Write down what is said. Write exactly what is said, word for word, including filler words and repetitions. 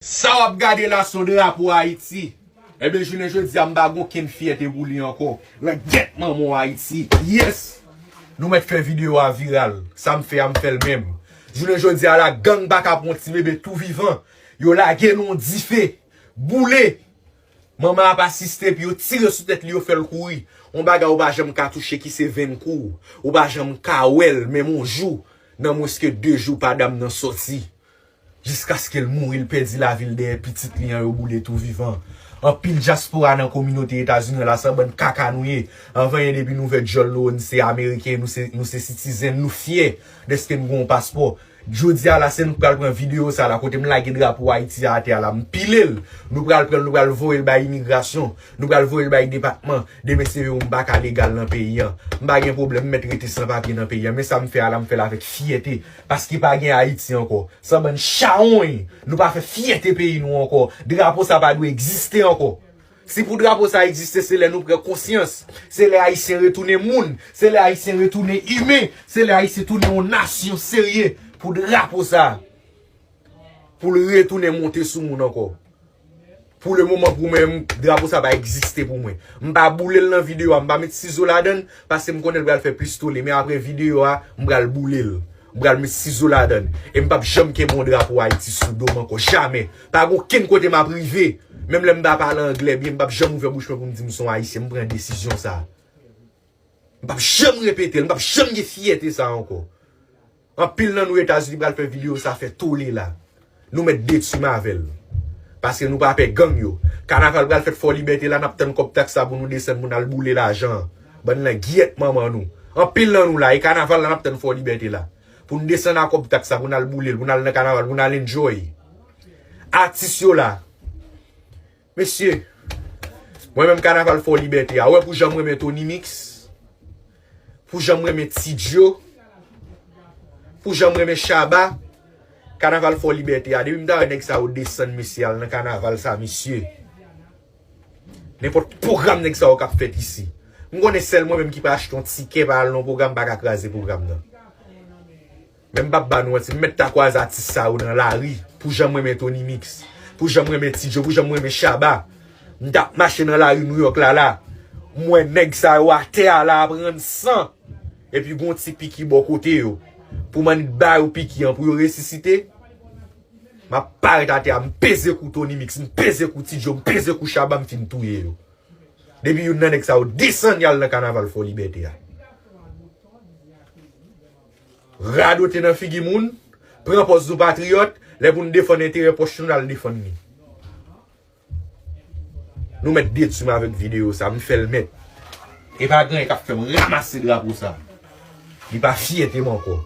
Sa w ap gade la se yon drapo Ayiti. Ebyen, jounen jodi a, m pa gen okenn fyète pou li ankò. Nan gyèt manman w Ayiti. Yes! Nou mèt fè videyo a viral. Sa m fè a, m fè l menm. Jounen jodi a la, gang pa ka pran ti bebe tou vivan. Yo lage nou yon dife. Boule! Manman ap asiste, epi yo tire sou tèt li, yo fè l kouri. Yon bagay ou pa janm ka touche ki se venn kou. Ou pa janm ka wè l, menm yon jou. Nan mwens ke de jou, pa dam nan sòti. Jiskaske l mouri, l pèdi lavi l dèyè pitit li an, yo boule tou vivan. Anpil dyaspora nan kominote Etazini an la, se yon bann kaka nou ye. Anvan yen depi nou ouvè djòl nou, nou se Ameriken, nou se, nou se citizen, nou fyè dèske nou gen yon paspò. Jodi a la, se nou k pral pran videyo sa la, kote m lage drapo Ayiti a atè a la, m pile l. Nou pral pran l, nou pral voye l bay imigrasyon, nou pral voye l bay depatman. Demen se yo m pa ka legal nan peyi an. M pa gen pwoblèm, m mèt rete san papye nan peyi an. Men sa m fè a la, m fè l avèk fyète. Paske pa gen Ayiti ankò. Se yon bann chawony. Nou pa fè fyète peyi nou ankò. Drapo sa pa dwe egziste ankò. Si pou drapo sa egziste, se lè nou pran konsyans. Se lè Ayisyen retounen moun. Se lè Ayisyen retounen imen. Se lè Ayisyen tounen yon nasyon serye. Pou drapo sa, pou l retounen monte sou moun ankò. Pou le moman, pou mwen, drapo sa pa egziste pou mwen. M pa boule l nan videyo a, m pa met sizo ladan l, paske m konnen l pral fè plis tole. Men apre videyo a, m pral boule l. M pral met sizo ladan l. E m p ap janm kenbe yon drapo Ayiti sou do m ankò. Jamè. Pa gen okenn kote m ap rive. Menm lè m pa pale anglè byen, m p ap janm ouvè bouch mwen pou m di m se yon Ayisyen. M pran desizyon sa. M p ap janm repete l. M p ap janm gen fyète sa ankò. Anpil nan nou Etazini pral fè videyo sa fè tole la. Nou mèt detwi m avè l. Paske nou pa pè gang yo. Kanaval pral fèt Fò Libète la, n ap tann kòb taks la pou nou desann pou n al boule lajan an. Bann langyèt manman nou. Anpil nan nou la, e kanaval la n ap tann Fò Libète la. Pou n desann a kòb taks la, pou n al boule l, pou n al nan kanaval, pou n al enjoy. Atis yo la. Mesye, mwen menm kanaval Fò Libète a, ou wè pou jan m renmen Tony Mix, pou jan m renmen Ti Djo, pou jan m renmen Shabba, kanaval Fò Libète a, depi m ta wè nèg sa yo desann mesye al nan kanaval sa, mesye. Nenpòt pwogram nèg sa yo k ap fèt isi. M konnen sèl mwen menm ki pa achte yon tikè pa al nan yon pwogram, pa ka kraze pwogram nan. Men m p ap ba nou manti, m mèt ta kwaze atis sa yo nan lari, pou jan m renmen Tony Mix, pou jan m renmen Ti Djo, pou jan m renmen Shabba. M t ap mache nan lari Nouyòk la la, m wè nèg sa yo atè a la ap rann san, epi gon ti piki bò kote yo. Pou m annik ba yo piki an, pou yo resisite, m ap parèt atè a, m peze kou Tony Mix, m peze kou Ti Djo, m peze kou Shabba, m fin touye yo. Depi youn nan nèg sa yo desann y al nan kanaval Fò Libète a. Radote nan figi moun, pran pòz nou patriyòt, lè pou n defann enterè pwòch nou, n al defann li. Nou mèt detwi m avèk videyo sa, m fè l mèt. E pa gen anyen k ap fè m ranmase drapo sa. Li pa fyète m ankò.